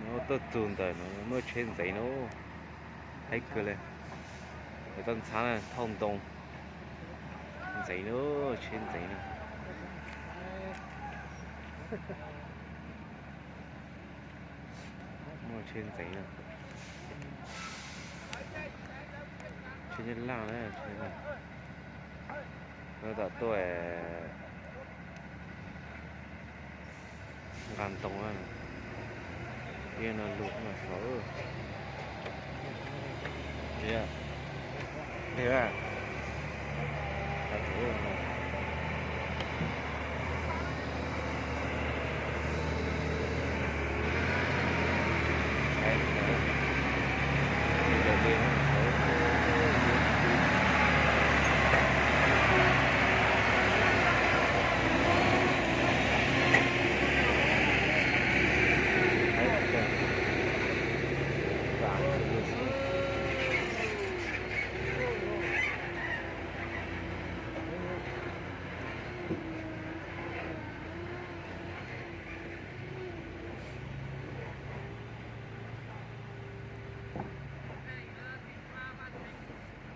Tuaj txug ntawm no muaj tsheb ntxeev no, haib kawg le. Tau ntxhab na, thauj ntoo ntxeev na, tsheb ntxeev na. Muaj tsheb ntxeev na, tsheb nyab laj na, tsheb no. Tam tuaj nqa ntoo na, ib no lug no saud.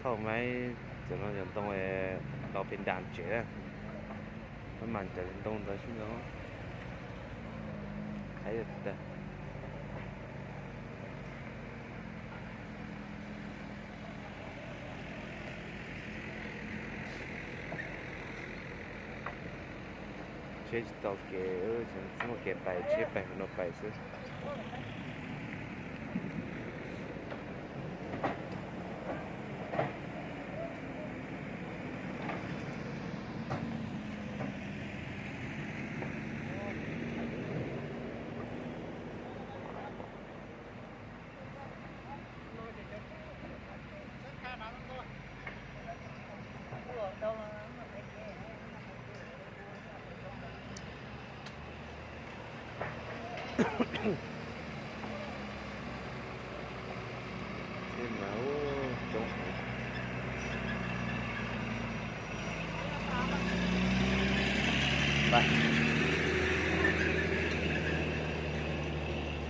Thauj maib cov no cov ntoo los pem nram tsev na, maj mam cov ntoo ntawd xwb no. Haib tiag tiag. Tsheb tsis tau kev, tsis muaj kev pais, tsheb pais hauv no pais xwb. Tsheb mas ub coob heev. Pais.